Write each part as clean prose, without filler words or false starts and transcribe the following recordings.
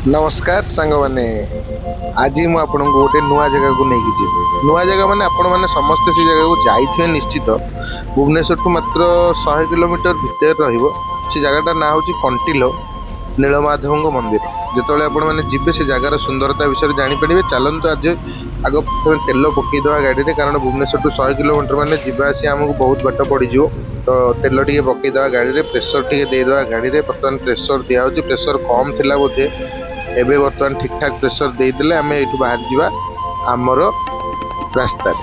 ନମସ୍କାର ସାଙ୍ଗମାନେ, ଆଜି ମୁଁ ଆପଣଙ୍କୁ ଗୋଟେ ନୂଆ ଜାଗାକୁ ନେଇକି ଯିବି। ନୂଆ ଜାଗା ମାନେ ଆପଣମାନେ ସମସ୍ତେ ସେ ଜାଗାକୁ ଯାଇଥିବେ ନିଶ୍ଚିତ। ଭୁବନେଶ୍ୱରଠୁ ମାତ୍ର 100 କିଲୋମିଟର ଭିତରେ ରହିବ। ସେ ଜାଗାଟା ନାଁ ହେଉଛି କଣ୍ଟିଲୋ ନୀଳମାଧବଙ୍କ ମନ୍ଦିର। ଯେତେବେଳେ ଆପଣମାନେ ଯିବେ, ସେ ଜାଗାର ସୁନ୍ଦରତା ବିଷୟରେ ଜାଣିପାରିବେ। ଚାଲନ୍ତୁ, ଆଜି ଆଗ ପ୍ରଥମେ ତେଲ ପକେଇଦେବା ଗାଡ଼ିରେ, କାରଣ ଭୁବନେଶ୍ୱରଠୁ 100 କିଲୋମିଟର ମାନେ ଯିବା ଆସିବା ଆମକୁ ବହୁତ ବାଟ ପଡ଼ିଯିବ। ତ ତେଲ ଟିକେ ପକେଇଦେବା ଗାଡ଼ିରେ, ପ୍ରେସର ଟିକେ ଦେଇଦେବା ଗାଡ଼ିରେ। ବର୍ତ୍ତମାନ ପ୍ରେସର ଦିଆହେଉଛି। ପ୍ରେସର କମ୍ ଥିଲା ବୋଧେ, ଏବେ ବର୍ତ୍ତମାନ ଠିକ୍ ଠାକ୍ ପ୍ରେସର ଦେଇଦେଲେ ଆମେ ଏଇଠୁ ବାହାରି ଯିବା ଆମର ରାସ୍ତାରେ।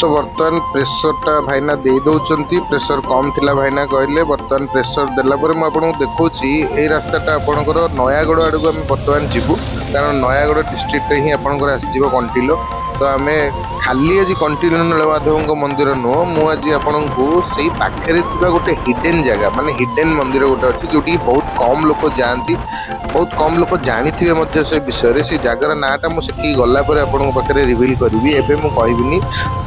ତ ବର୍ତ୍ତମାନ ପ୍ରେସରଟା ଭାଇନା ଦେଇ ଦେଉଛନ୍ତି। ପ୍ରେସର କମ୍ ଥିଲା ଭାଇନା କହିଲେ। ବର୍ତ୍ତମାନ ପ୍ରେସର ଦେଲା ପରେ ମୁଁ ଆପଣଙ୍କୁ ଦେଖାଉଛି, ଏଇ ରାସ୍ତାଟା ଆପଣଙ୍କର ନୟାଗଡ଼ ଆଡ଼କୁ ଆମେ ବର୍ତ୍ତମାନ ଯିବୁ, କାରଣ ନୟାଗଡ଼ ଡିଷ୍ଟ୍ରିକ୍ଟରେ ହିଁ ଆପଣଙ୍କର ଆସିଯିବ କଣ୍ଟିଲୋ। ତ ଆମେ ଖାଲି ଆଜି କଣ୍ଟିଲୋ ନୀଳମାଧବଙ୍କ ମନ୍ଦିର ନୁହଁ, ମୁଁ ଆଜି ଆପଣଙ୍କୁ ସେଇ ପାଖରେ ଥିବା ଗୋଟେ ହିଡେନ୍ ଜାଗା, ମାନେ ହିଡେନ୍ ମନ୍ଦିର ଗୋଟେ ଅଛି, ଯେଉଁଠିକି ବହୁତ କମ୍ ଲୋକ ଯାଆନ୍ତି, ବହୁତ କମ୍ ଲୋକ ଜାଣିଥିବେ ମଧ୍ୟ ସେ ବିଷୟରେ। ସେ ଜାଗାର ନାଁଟା ମୁଁ ସେଠିକି ଗଲା ପରେ ଆପଣଙ୍କ ପାଖରେ ରିଭିଲ୍ କରିବି, ଏବେ ମୁଁ କହିବିନି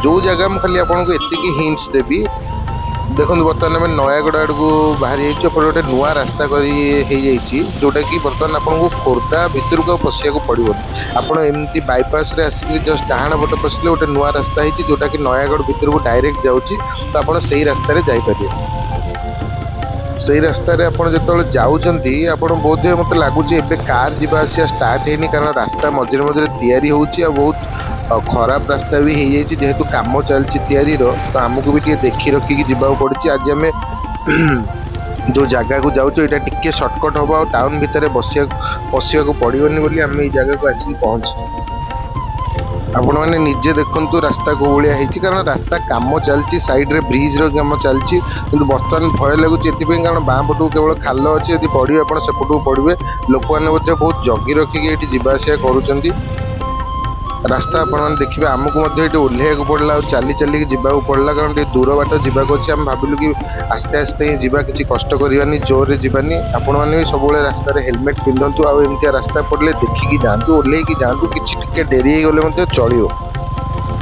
ଯେଉଁ ଜାଗା। ମୁଁ ଖାଲି ଆପଣଙ୍କୁ ଏତିକି ହିଣ୍ଟସ୍ ଦେବି। ଦେଖନ୍ତୁ, ବର୍ତ୍ତମାନ ଆମେ ନୟାଗଡ଼ ଆଡ଼କୁ ବାହାରି ଯାଇଛୁ। ଏପଟେ ଗୋଟେ ନୂଆ ରାସ୍ତା କରି ହେଇଯାଇଛି, ଯେଉଁଟାକି ବର୍ତ୍ତମାନ ଆପଣଙ୍କୁ ଖୋର୍ଦ୍ଧା ଭିତରକୁ ଆଉ ପଶିବାକୁ ପଡ଼ିବନି। ଆପଣ ଏମିତି ବାଇପାସରେ ଆସିକି ଜଷ୍ଟ ଡାହାଣ ପଟେ ପଶିଲେ ଗୋଟେ ନୂଆ ରାସ୍ତା ହେଇଛି, ଯେଉଁଟାକି ନୟାଗଡ଼ ଭିତରକୁ ଡାଇରେକ୍ଟ ଯାଉଛି। ତ ଆପଣ ସେଇ ରାସ୍ତାରେ ଯାଇପାରିବେ। ସେଇ ରାସ୍ତାରେ ଆପଣ ଯେତେବେଳେ ଯାଉଛନ୍ତି, ଆପଣ ବୋଧହୁଏ ମୋତେ ଲାଗୁଛି ଏବେ କାର୍ ଯିବା ଆସିବା ଷ୍ଟାର୍ଟ ହେଇନି, କାରଣ ରାସ୍ତା ମଝିରେ ମଝିରେ ତିଆରି ହେଉଛି ଆଉ ବହୁତ ଖରାପ ରାସ୍ତା ବି ହେଇଯାଇଛି, ଯେହେତୁ କାମ ଚାଲିଛି ତିଆରିର। ତ ଆମକୁ ବି ଟିକେ ଦେଖି ରଖିକି ଯିବାକୁ ପଡ଼ୁଛି। ଆଜି ଆମେ ଯେଉଁ ଜାଗାକୁ ଯାଉଛୁ, ଏଇଟା ଟିକେ ସର୍ଟକଟ୍ ହେବ ଆଉ ଟାଉନ୍ ଭିତରେ ପଶିବାକୁ ପଡ଼ିବନି ବୋଲି ଆମେ ଏଇ ଜାଗାକୁ ଆସିକି ପହଞ୍ଚିଛୁ। ଆପଣମାନେ ନିଜେ ଦେଖନ୍ତୁ ରାସ୍ତା କେଉଁ ଭଳିଆ ହେଇଛି, କାରଣ ରାସ୍ତା କାମ ଚାଲିଛି, ସାଇଡ଼୍ରେ ବ୍ରିଜ୍ର କାମ ଚାଲିଛି। କିନ୍ତୁ ବର୍ତ୍ତମାନ ଭୟ ଲାଗୁଛି ଏଥିପାଇଁ, କାରଣ ବାଁ ପଟକୁ କେବଳ ଖାଲ ଅଛି। ଯଦି ପଡ଼ିବେ ଆପଣ, ସେପଟକୁ ପଡ଼ିବେ। ଲୋକମାନେ ମଧ୍ୟ ବହୁତ ଜଗି ରଖିକି ଏଇଠି ଯିବା ଆସିବା କରୁଛନ୍ତି। ରାସ୍ତା ଆପଣମାନେ ଦେଖିବେ। ଆମକୁ ମଧ୍ୟ ଏଇଠି ଓହ୍ଲେଇବାକୁ ପଡ଼ିଲା ଆଉ ଚାଲି ଚାଲିକି ଯିବାକୁ ପଡ଼ିଲା, କାରଣ ଟିକେ ଦୂର ବାଟ ଯିବାକୁ ଅଛି। ଆମେ ଭାବିଲୁ କି ଆସ୍ତେ ଆସ୍ତେ ହିଁ ଯିବା, କିଛି କଷ୍ଟ କରିବାନି, ଜୋରରେ ଯିବାନି। ଆପଣମାନେ ବି ସବୁବେଳେ ରାସ୍ତାରେ ହେଲମେଟ୍ ପିନ୍ଧନ୍ତୁ ଆଉ ଏମିତିଆ ରାସ୍ତା ପଡ଼ିଲେ ଦେଖିକି ଯାଆନ୍ତୁ, ଓହ୍ଲେଇକି ଯାଆନ୍ତୁ। କିଛି ଟିକେ ଡେରି ହେଇଗଲେ ମଧ୍ୟ ଚଳିବ।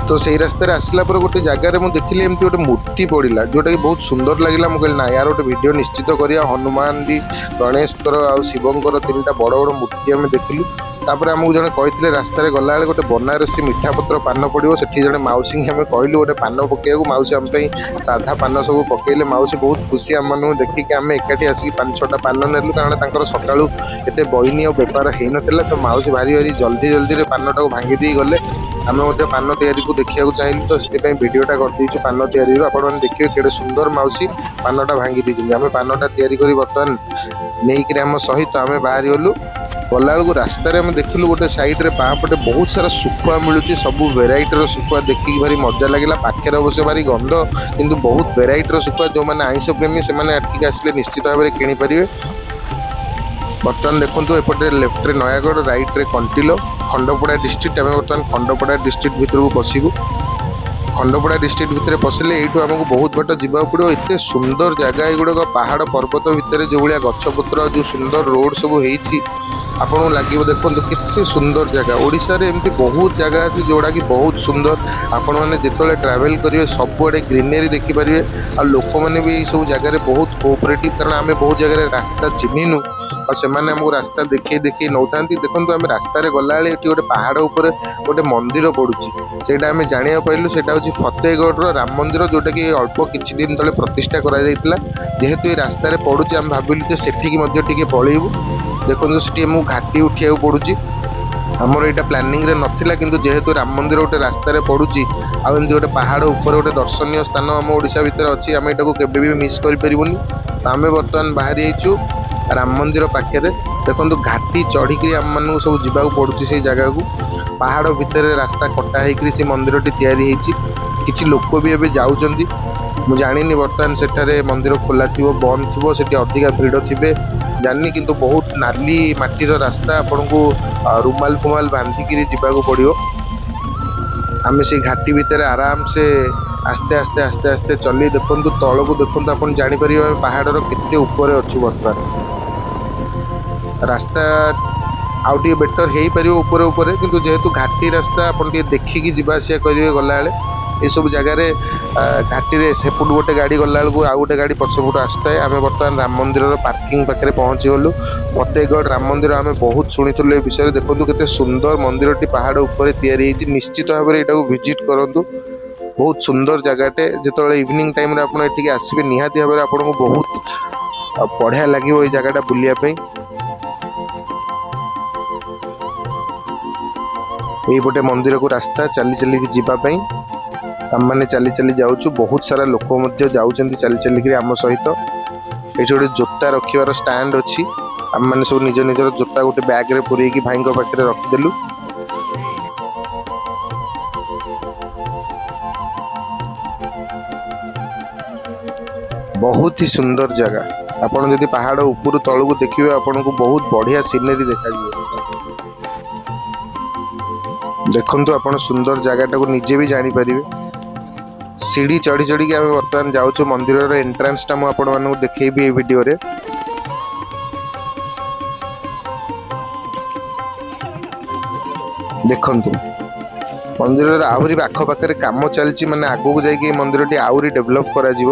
ତ ସେଇ ରାସ୍ତାରେ ଆସିଲା ପରେ ଗୋଟେ ଜାଗାରେ ମୁଁ ଦେଖିଲି ଏମିତି ଗୋଟେ ମୂର୍ତ୍ତି ପଡ଼ିଲା, ଯେଉଁଟାକି ବହୁତ ସୁନ୍ଦର ଲାଗିଲା। ମୁଁ କହିଲି, ନା, ୟାର ଗୋଟେ ଭିଡ଼ିଓ ନିଶ୍ଚିତ କରିବା। ହନୁମାନ ଦି, ଗଣେଶଙ୍କର ଆଉ ଶିବଙ୍କର ତିନିଟା ବଡ଼ ବଡ଼ ମୂର୍ତ୍ତି ଆମେ ଦେଖିଲୁ। ତାପରେ ଆମକୁ ଜଣେ କହିଥିଲେ, ରାସ୍ତାରେ ଗଲାବେଳେ ଗୋଟେ ବନାରସୀ ମିଠା ପତ୍ର ପାନ ପଡ଼ିବ। ସେଠି ଜଣେ ମାଉସୀଙ୍କୁ ଆମେ କହିଲୁ ଗୋଟେ ପାନ ପକେଇବାକୁ। ମାଉସୀ ଆମ ପାଇଁ ସାଧା ପାନ ସବୁ ପକେଇଲେ। ମାଉସୀ ବହୁତ ଖୁସି ଆମମାନଙ୍କୁ ଦେଖିକି। ଆମେ ଏକାଠି ଆସିକି ପାଞ୍ଚ ଛଅଟା ପାନ ନେଲୁ, କାରଣ ତାଙ୍କର ସକାଳୁ ଏତେ ବଇନି ଆଉ ବେପାର ହେଇନଥିଲା। ତ ମାଉସୀ ଭାରି ଭାରି ଜଲ୍ଦି ଜଲ୍ଦିରେ ପାନଟାକୁ ଭାଙ୍ଗି ଦେଇ ଗଲେ। ଆମେ ମଧ୍ୟ ପାନ ତିଆରିକୁ ଦେଖିବାକୁ ଚାହିଁଲୁ, ତ ସେଥିପାଇଁ ଭିଡ଼ିଓଟା କରିଦେଇଛୁ ପାନ ତିଆରିରୁ। ଆପଣମାନେ ଦେଖିବେ କେଡ଼େ ସୁନ୍ଦର ମାଉସୀ ପାନଟା ଭାଙ୍ଗି ଦେଇଛନ୍ତି। ଆମେ ପାନଟା ତିଆରି କରି ବର୍ତ୍ତମାନ ନେଇକିରି ଆମ ସହିତ ଆମେ ବାହାରି ଗଲୁ। ଗଲାବେଳକୁ ରାସ୍ତାରେ ଆମେ ଦେଖିଲୁ ଗୋଟେ ସାଇଡ଼ରେ ବାଁ ପଟେ ବହୁତ ସାରା ଶୁଖୁଆ ମିଳୁଛି, ସବୁ ଭେରାଇଟିର ଶୁଖୁଆ। ଦେଖିକି ଭାରି ମଜା ଲାଗିଲା। ପାଖରେ ଅବଶ୍ୟ ଭାରି ଗନ୍ଧ, କିନ୍ତୁ ବହୁତ ଭେରାଇଟିର ଶୁଖୁଆ। ଯେଉଁମାନେ ଆଇଁଷ ପ୍ରେମୀ, ସେମାନେ ଏଠିକି ଆସିଲେ ନିଶ୍ଚିତ ଭାବରେ କିଣିପାରିବେ। ବର୍ତ୍ତମାନ ଦେଖନ୍ତୁ, ଏପଟେ ଲେଫ୍ଟରେ ନୟାଗଡ଼, ରାଇଟରେ କଣ୍ଟିଲୋ, ଖଣ୍ଡପଡ଼ା ଡିଷ୍ଟ୍ରିକ୍ଟ। ଆମେ ବର୍ତ୍ତମାନ ଖଣ୍ଡପଡ଼ା ଡିଷ୍ଟ୍ରିକ୍ଟ ଭିତରକୁ ପଶିବୁ। ଖଣ୍ଡପଡ଼ା ଡିଷ୍ଟ୍ରିକ୍ଟ ଭିତରେ ପଶିଲେ ଏଇଠୁ ଆମକୁ ବହୁତ ବାଟ ଯିବାକୁ ପଡ଼ିବ। ଏତେ ସୁନ୍ଦର ଜାଗା ଏଗୁଡ଼ାକ, ପାହାଡ଼ ପର୍ବତ ଭିତରେ ଯେଉଁଭଳିଆ ଗଛପତ୍ର ଆଉ ଯେଉଁ ସୁନ୍ଦର ରୋଡ଼ ସବୁ ହେଇଛି, ଆପଣଙ୍କୁ ଲାଗିବ, ଦେଖନ୍ତୁ କେତେ ସୁନ୍ଦର ଜାଗା। ଓଡ଼ିଶାରେ ଏମିତି ବହୁତ ଜାଗା ଅଛି ଯେଉଁଗୁଡ଼ାକି ବହୁତ ସୁନ୍ଦର। ଆପଣମାନେ ଯେତେବେଳେ ଟ୍ରାଭେଲ୍ କରିବେ, ସବୁଆଡ଼େ ଗ୍ରିନେରୀ ଦେଖିପାରିବେ। ଆଉ ଲୋକମାନେ ବି ଏଇସବୁ ଜାଗାରେ ବହୁତ କୋଅପରେଟିଭ୍, କାରଣ ଆମେ ବହୁତ ଜାଗାରେ ରାସ୍ତା ଚିହ୍ନିନୁ ଆଉ ସେମାନେ ଆମକୁ ରାସ୍ତା ଦେଖେଇ ଦେଖେଇ ନେଉଥାନ୍ତି। ଦେଖନ୍ତୁ, ଆମେ ରାସ୍ତାରେ ଗଲାବେଳେ ଏଠି ଗୋଟେ ପାହାଡ଼ ଉପରେ ଗୋଟେ ମନ୍ଦିର ପଡ଼ୁଛି। ସେଇଟା ଆମେ ଜାଣିବାକୁ ପାଇଲୁ, ସେଇଟା ହେଉଛି ଫତେଗଡ଼ର ରାମ ମନ୍ଦିର, ଯେଉଁଟାକି ଅଳ୍ପ କିଛି ଦିନ ତଳେ ପ୍ରତିଷ୍ଠା କରାଯାଇଥିଲା। ଯେହେତୁ ଏ ରାସ୍ତାରେ ପଡ଼ୁଛି, ଆମେ ଭାବିଲୁ ଯେ ସେଠିକି ମଧ୍ୟ ଟିକେ ପଳେଇବୁ। ଦେଖନ୍ତୁ, ସେଠି ଆମକୁ ଘାଟି ଉଠିବାକୁ ପଡ଼ୁଛି। ଆମର ଏଇଟା ପ୍ଲାନିଂରେ ନଥିଲା, କିନ୍ତୁ ଯେହେତୁ ରାମ ମନ୍ଦିର ଗୋଟେ ରାସ୍ତାରେ ପଡ଼ୁଛି ଆଉ ଏମିତି ଗୋଟେ ପାହାଡ଼ ଉପରେ ଗୋଟେ ଦର୍ଶନୀୟ ସ୍ଥାନ ଆମ ଓଡ଼ିଶା ଭିତରେ ଅଛି, ଆମେ ଏଇଟାକୁ କେବେ ବି ମିସ୍ କରିପାରିବୁନି। ତ ଆମେ ବର୍ତ୍ତମାନ ବାହାରି ଯାଇଛୁ ରାମ ମନ୍ଦିର ପାଖରେ। ଦେଖନ୍ତୁ, ଘାଟି ଚଢ଼ିକିରି ଆମମାନଙ୍କୁ ସବୁ ଯିବାକୁ ପଡ଼ୁଛି ସେଇ ଜାଗାକୁ। ପାହାଡ଼ ଭିତରେ ରାସ୍ତା କଟା ହେଇକିରି ସେ ମନ୍ଦିରଟି ତିଆରି ହେଇଛି। କିଛି ଲୋକ ବି ଏବେ ଯାଉଛନ୍ତି। ମୁଁ ଜାଣିନି ବର୍ତ୍ତମାନ ସେଠାରେ ମନ୍ଦିର ଖୋଲା ଥିବ, ବନ୍ଦ ଥିବ, ସେଠି ଅଧିକା ଭିଡ଼ ଥିବେ, ଜାଣିନି। କିନ୍ତୁ ବହୁତ ନାଲି ମାଟିର ରାସ୍ତା, ଆପଣଙ୍କୁ ରୁମାଲ ଫୁମାଲ ବାନ୍ଧିକିରି ଯିବାକୁ ପଡ଼ିବ। ଆମେ ସେଇ ଘାଟି ଭିତରେ ଆରାମସେ ଆସ୍ତେ ଆସ୍ତେ ଆସ୍ତେ ଆସ୍ତେ ଚଲେଇ, ଦେଖନ୍ତୁ, ତଳକୁ ଦେଖନ୍ତୁ, ଆପଣ ଜାଣିପାରିବେ ଆମେ ପାହାଡ଼ର କେତେ ଉପରେ ଅଛୁ ବର୍ତ୍ତମାନ। ରାସ୍ତା ଆଉ ଟିକେ ବେଟର ହେଇପାରିବ ଉପରେ ଉପରେ, କିନ୍ତୁ ଯେହେତୁ ଘାଟି ରାସ୍ତା, ଆପଣ ଟିକେ ଦେଖିକି ଯିବା ଆସିବା କରିବେ ଗଲାବେଳେ। ଏସବୁ ଜାଗାରେ ଘାଟିରେ ସେପଟୁ ଗୋଟେ ଗାଡ଼ି ଗଲାବେଳକୁ ଆଉ ଗୋଟେ ଗାଡ଼ି ପଛପଟୁ ଆସୁଥାଏ। ଆମେ ବର୍ତ୍ତମାନ ରାମ ମନ୍ଦିରର ପାର୍କିଂ ପାଖରେ ପହଞ୍ଚିଗଲୁ। ଫତେଗଡ଼ ରାମ ମନ୍ଦିର ଆମେ ବହୁତ ଶୁଣିଥିଲୁ ଏ ବିଷୟରେ। ଦେଖନ୍ତୁ କେତେ ସୁନ୍ଦର ମନ୍ଦିରଟି ପାହାଡ଼ ଉପରେ ତିଆରି ହେଇଛି। ନିଶ୍ଚିତ ଭାବରେ ଏଇଟାକୁ ଭିଜିଟ୍ କରନ୍ତୁ, ବହୁତ ସୁନ୍ଦର ଜାଗାଟେ। ଯେତେବେଳେ ଇଭିନିଂ ଟାଇମ୍ରେ ଆପଣ ଏଠିକି ଆସିବେ, ନିହାତି ଭାବରେ ଆପଣଙ୍କୁ ବହୁତ ବଢ଼ିଆ ଲାଗିବ ଏଇ ଜାଗାଟା ବୁଲିବା ପାଇଁ। ଏଇପଟେ ମନ୍ଦିରକୁ ରାସ୍ତା ଚାଲି ଚାଲିକି ଯିବା ପାଇଁ। ଆମମାନେ ଚାଲି ଚାଲି ଯାଉଛୁ, ବହୁତ ସାରା ଲୋକ ମଧ୍ୟ ଯାଉଛନ୍ତି ଚାଲି ଚାଲିକିରି ଆମ ସହିତ। ଏଇଠି ଗୋଟେ ଜୋତା ରଖିବାର ଷ୍ଟାଣ୍ଡ ଅଛି। ଆମମାନେ ସବୁ ନିଜ ନିଜର ଜୋତା ଗୋଟେ ବ୍ୟାଗରେ ପୁରେଇକି ଭାଇଙ୍କ ପାଖରେ ରଖିଦେଲୁ। ବହୁତ ହି ସୁନ୍ଦର ଜାଗା। ଆପଣ ଯଦି ପାହାଡ଼ ଉପରୁ ତଳକୁ ଦେଖିବେ, ଆପଣଙ୍କୁ ବହୁତ ବଢ଼ିଆ ସିନେରୀ ଦେଖାଯିବ। ଦେଖନ୍ତୁ, ଆପଣ ସୁନ୍ଦର ଜାଗାଟାକୁ ନିଜେ ବି ଜାଣିପାରିବେ। ସିଢ଼ି ଚଢ଼ି ଚଢ଼ିକି ଆମେ ବର୍ତ୍ତମାନ ଯାଉଛୁ ମନ୍ଦିରର ଏଣ୍ଟ୍ରାନ୍ସଟା ମୁଁ ଆପଣମାନଙ୍କୁ ଦେଖେଇବି ଏଇ ଭିଡ଼ିଓରେ। ଦେଖନ୍ତୁ, ମନ୍ଦିରର ଆହୁରି ଆଖପାଖରେ କାମ ଚାଲିଛି, ମାନେ ଆଗକୁ ଯାଇକି ଏଇ ମନ୍ଦିରଟି ଆହୁରି ଡେଭଲପ୍ କରାଯିବ।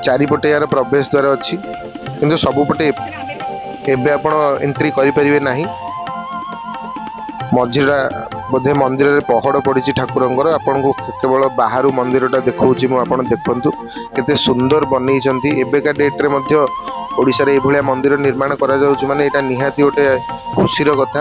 ଚାରିପଟେ ଏହାର ପ୍ରବେଶ ଦ୍ୱାର ଅଛି, କିନ୍ତୁ ସବୁପଟେ ଏବେ ଆପଣ ଏଣ୍ଟ୍ରି କରିପାରିବେ ନାହିଁ। ମଝିଟା ବୋଧେ ମନ୍ଦିରରେ ପହଡ଼ ପଡ଼ିଛି ଠାକୁରଙ୍କର। ଆପଣଙ୍କୁ କେବଳ ବାହାରୁ ମନ୍ଦିରଟା ଦେଖାଉଛି ମୁଁ, ଆପଣ ଦେଖନ୍ତୁ କେତେ ସୁନ୍ଦର ବନେଇଛନ୍ତି। ଏବେକା ଡେଟ୍ରେ ମଧ୍ୟ ଓଡ଼ିଶାରେ ଏଇଭଳିଆ ମନ୍ଦିର ନିର୍ମାଣ କରାଯାଉଛି, ମାନେ ଏଇଟା ନିହାତି ଗୋଟେ ଖୁସିର କଥା।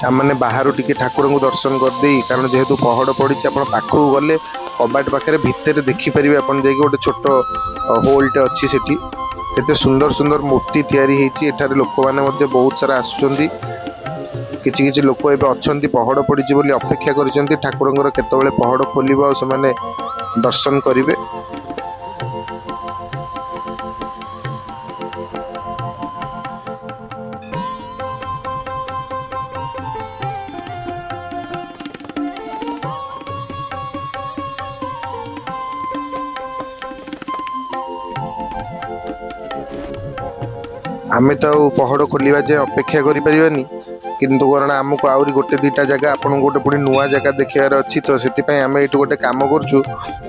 ଆମମାନେ ବାହାରୁ ଟିକେ ଠାକୁରଙ୍କୁ ଦର୍ଶନ କରିଦେଇ, କାରଣ ଯେହେତୁ ପହଡ଼ ପଡ଼ିଛି, ଆପଣ ପାଖକୁ ଗଲେ କବାଟ ପାଖରେ ଭିତରେ ଦେଖିପାରିବେ ଆପଣ ଯାଇକି, ଗୋଟେ ଛୋଟ ହୋଲଟେ ଅଛି ସେଠି। କେତେ ସୁନ୍ଦର ସୁନ୍ଦର ମୂର୍ତ୍ତି ତିଆରି ହେଇଛି। ଏଠାରେ ଲୋକମାନେ ମଧ୍ୟ ବହୁତ ସାରା ଆସୁଛନ୍ତି। କିଛି କିଛି ଲୋକ ଏବେ ଅଛନ୍ତି, ପହଡ଼ ପଡ଼ିଛି ବୋଲି ଅପେକ୍ଷା କରିଛନ୍ତି ଠାକୁରଙ୍କର କେତେବେଳେ ପହଡ଼ ଖୋଲିବ ଆଉ ସେମାନେ ଦର୍ଶନ କରିବେ। ଆମେ ତ ଆଉ ପହଡ଼ ଖୋଲିବା ଯାଏଁ ଅପେକ୍ଷା କରିପାରିବାନି, କିନ୍ତୁ କାରଣ ଆମକୁ ଆହୁରି ଗୋଟେ ଦୁଇଟା ଜାଗା, ଆପଣଙ୍କୁ ଗୋଟେ ପୁଣି ନୂଆ ଜାଗା ଦେଖିବାର ଅଛି। ତ ସେଥିପାଇଁ ଆମେ ଏଇଠୁ ଗୋଟେ କାମ କରୁଛୁ,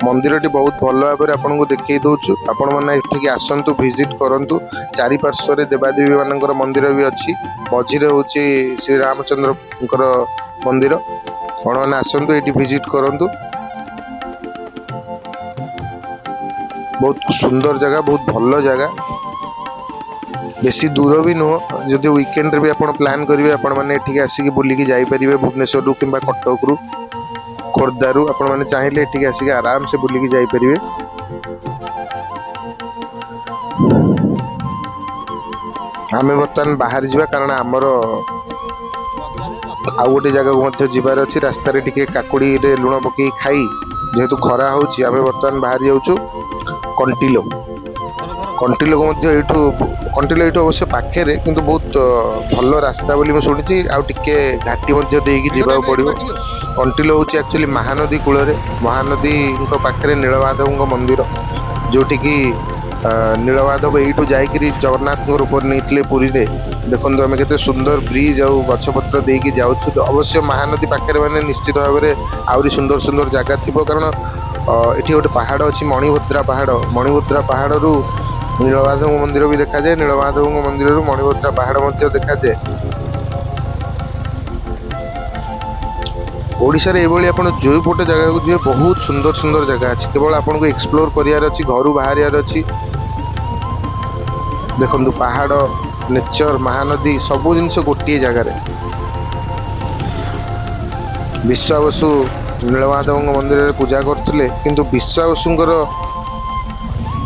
ମନ୍ଦିରଟି ବହୁତ ଭଲ ଭାବରେ ଆପଣଙ୍କୁ ଦେଖେଇ ଦେଉଛୁ। ଆପଣମାନେ ଏଠିକି ଆସନ୍ତୁ, ଭିଜିଟ୍ କରନ୍ତୁ। ଚାରିପାର୍ଶ୍ୱରେ ଦେବାଦେବୀ ମାନଙ୍କର ମନ୍ଦିର ବି ଅଛି, ମଝିରେ ହେଉଛି ଶ୍ରୀରାମଚନ୍ଦ୍ରଙ୍କର ମନ୍ଦିର। ଆପଣମାନେ ଆସନ୍ତୁ, ଏଇଠି ଭିଜିଟ୍ କରନ୍ତୁ। ବହୁତ ସୁନ୍ଦର ଜାଗା, ବହୁତ ଭଲ ଜାଗା, ବେଶୀ ଦୂର ବି ନୁହଁ। ଯଦି ୱିକେଣ୍ଡରେ ବି ଆପଣ ପ୍ଲାନ୍ କରିବେ, ଆପଣମାନେ ଏଠିକି ଆସିକି ବୁଲିକି ଯାଇପାରିବେ। ଭୁବନେଶ୍ୱରରୁ କିମ୍ବା କଟକରୁ, ଖୋର୍ଦ୍ଧାରୁ ଆପଣମାନେ ଚାହିଁଲେ ଏଠିକି ଆସିକି ଆରାମସେ ବୁଲିକି ଯାଇପାରିବେ। ଆମେ ବର୍ତ୍ତମାନ ବାହାରି ଯିବା, କାରଣ ଆମର ଆଉ ଗୋଟେ ଜାଗାକୁ ମଧ୍ୟ ଯିବାର ଅଛି। ରାସ୍ତାରେ ଟିକେ କାକୁଡ଼ିରେ ଲୁଣ ପକେଇ ଖାଇ, ଯେହେତୁ ଖରା ହେଉଛି, ଆମେ ବର୍ତ୍ତମାନ ବାହାରି ଯାଉଛୁ କଣ୍ଟିଲୋ। କଣ୍ଟିଲୋକୁ ମଧ୍ୟ ଏଇଠୁ, କଣ୍ଟିଲୋ ଏଇଠୁ ଅବଶ୍ୟ ପାଖରେ, କିନ୍ତୁ ବହୁତ ଭଲ ରାସ୍ତା ବୋଲି ମୁଁ ଶୁଣିଛି। ଆଉ ଟିକେ ଘାଟି ମଧ୍ୟ ଦେଇକି ଯିବାକୁ ପଡ଼ିବ। କଣ୍ଟିଲୋ ହେଉଛି ଆକ୍ଚୁଆଲି ମହାନଦୀ କୂଳରେ, ମହାନଦୀଙ୍କ ପାଖରେ ନୀଳମାଧବଙ୍କ ମନ୍ଦିର, ଯେଉଁଠିକି ନୀଳମାଧବ ଏଇଠୁ ଯାଇକିରି ଜଗନ୍ନାଥଙ୍କ ରୂପ ନେଇଥିଲେ ପୁରୀରେ। ଦେଖନ୍ତୁ ଆମେ କେତେ ସୁନ୍ଦର ବ୍ରିଜ୍ ଆଉ ଗଛପତ୍ର ଦେଇକି ଯାଉଛୁ। ଅବଶ୍ୟ ମହାନଦୀ ପାଖରେ ମାନେ ନିଶ୍ଚିତ ଭାବରେ ଆହୁରି ସୁନ୍ଦର ସୁନ୍ଦର ଜାଗା ଥିବ, କାରଣ ଏଠି ଗୋଟେ ପାହାଡ଼ ଅଛି, ମଣିଭଦ୍ରା ପାହାଡ଼। ମଣିଭଦ୍ରା ପାହାଡ଼ରୁ ନୀଳମାଧବ ମନ୍ଦିର ବି ଦେଖାଯାଏ, ନୀଳମାଧବଙ୍କ ମନ୍ଦିରରୁ ମଣିଭଦ୍ରା ପାହାଡ଼ ମଧ୍ୟ ଦେଖାଯାଏ। ଓଡ଼ିଶାରେ ଏଇଭଳି ଆପଣ ଯେଉଁ ପଟେ ଜାଗାକୁ ଯିବେ, ବହୁତ ସୁନ୍ଦର ସୁନ୍ଦର ଜାଗା ଅଛି। କେବଳ ଆପଣଙ୍କୁ ଏକ୍ସପ୍ଲୋର କରିବାର ଅଛି, ଘରୁ ବାହାରିବାର ଅଛି। ଦେଖନ୍ତୁ ପାହାଡ଼, ନେଚର, ମହାନଦୀ, ସବୁ ଜିନିଷ ଗୋଟିଏ ଜାଗାରେ। ବିଶ୍ୱାବସୁ ନୀଳମାଧବଙ୍କ ମନ୍ଦିରରେ ପୂଜା କରୁଥିଲେ, କିନ୍ତୁ ବିଶ୍ୱାବସୁଙ୍କର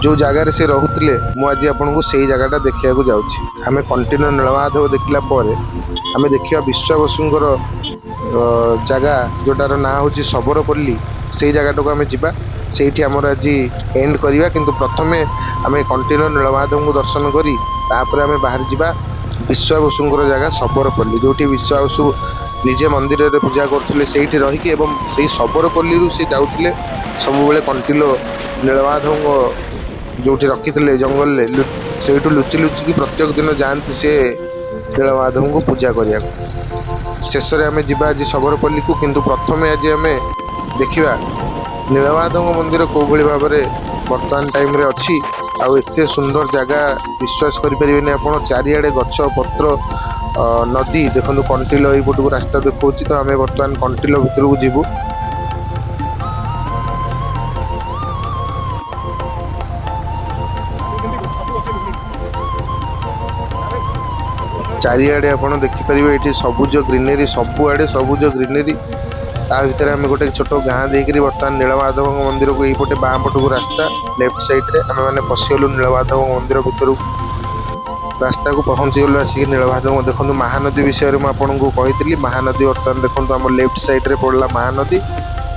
ଯେଉଁ ଜାଗାରେ ସେ ରହୁଥିଲେ, ମୁଁ ଆଜି ଆପଣଙ୍କୁ ସେଇ ଜାଗାଟା ଦେଖିବାକୁ ଯାଉଛି। ଆମେ କଣ୍ଟିନ୍ୟୁ ନୀଳମାଧବ ଦେଖିଲା ପରେ ଆମେ ଦେଖିବା ବିଶ୍ୱାବସୁଙ୍କର ଜାଗା, ଯେଉଁଟାର ନାଁ ହେଉଛି ଶବରପଲ୍ଲୀ। ସେଇ ଜାଗାଟାକୁ ଆମେ ଯିବା, ସେଇଠି ଆମର ଆଜି ଏଣ୍ଡ କରିବା। କିନ୍ତୁ ପ୍ରଥମେ ଆମେ କଣ୍ଟିନ୍ୟୁ ନୀଳମାଧବଙ୍କୁ ଦର୍ଶନ କରି ତାପରେ ଆମେ ବାହାରି ଯିବା ବିଶ୍ୱାବସୁଙ୍କର ଜାଗା ଶବରପଲ୍ଲୀ, ଯେଉଁଠି ବିଶ୍ୱାବସୁ ନିଜେ ମନ୍ଦିରରେ ପୂଜା କରୁଥିଲେ ସେଇଠି ରହିକି, ଏବଂ ସେଇ ଶବରପଲ୍ଲୀରୁ ସେ ଯାଉଥିଲେ ସବୁବେଳେ କଣ୍ଟିଲୋ ନୀଳମାଧବଙ୍କ ଯେଉଁଠି ରଖିଥିଲେ ଜଙ୍ଗଲରେ, ସେଇଠୁ ଲୁଚି ଲୁଚିକି ପ୍ରତ୍ୟେକ ଦିନ ଯାଆନ୍ତି ସେ ନୀଳମାଧବଙ୍କୁ ପୂଜା କରିବାକୁ। ଶେଷରେ ଆମେ ଯିବା ଆଜି ଶବରପଲ୍ଲୀକୁ, କିନ୍ତୁ ପ୍ରଥମେ ଆଜି ଆମେ ଦେଖିବା ନୀଳମାଧବଙ୍କ ମନ୍ଦିର କେଉଁଭଳି ଭାବରେ ବର୍ତ୍ତମାନ ଟାଇମ୍ରେ ଅଛି। ଆଉ ଏତେ ସୁନ୍ଦର ଜାଗା, ବିଶ୍ୱାସ କରିପାରିବେନି ଆପଣ। ଚାରିଆଡ଼େ ଗଛ ପତ୍ର, ନଦୀ। ଦେଖନ୍ତୁ, କଣ୍ଟିଲ ଏଇପଟକୁ ରାସ୍ତା ଦେଖାଉଛି। ତ ଆମେ ବର୍ତ୍ତମାନ କଣ୍ଟିଲ ଭିତରକୁ ଯିବୁ। ଚାରିଆଡ଼େ ଆପଣ ଦେଖିପାରିବେ, ଏଠି ସବୁଜ ଗ୍ରିନେରୀ, ସବୁଆଡ଼େ ସବୁଜ ଗ୍ରିନେରୀ। ତା ଭିତରେ ଆମେ ଗୋଟେ ଛୋଟ ଗାଁ ଦେଇକରି ବର୍ତ୍ତମାନ ନୀଳମାଧବଙ୍କ ମନ୍ଦିରକୁ, ଏଇପଟେ ବାଁ ପଟକୁ ରାସ୍ତା, ଲେଫ୍ଟ ସାଇଡ୍ରେ ଆମେ ମାନେ ପଶିଗଲୁ ନୀଳମାଧବଙ୍କ ମନ୍ଦିର ଭିତରକୁ। ରାସ୍ତାକୁ ପହଞ୍ଚିଗଲୁ ଆସିକି ନୀଳମାଧବ। ଦେଖନ୍ତୁ, ମହାନଦୀ ବିଷୟରେ ମୁଁ ଆପଣଙ୍କୁ କହିଥିଲି। ମହାନଦୀ ବର୍ତ୍ତମାନ ଦେଖନ୍ତୁ, ଆମ ଲେଫ୍ଟ ସାଇଡ୍ରେ ପଡ଼ିଲା ମହାନଦୀ।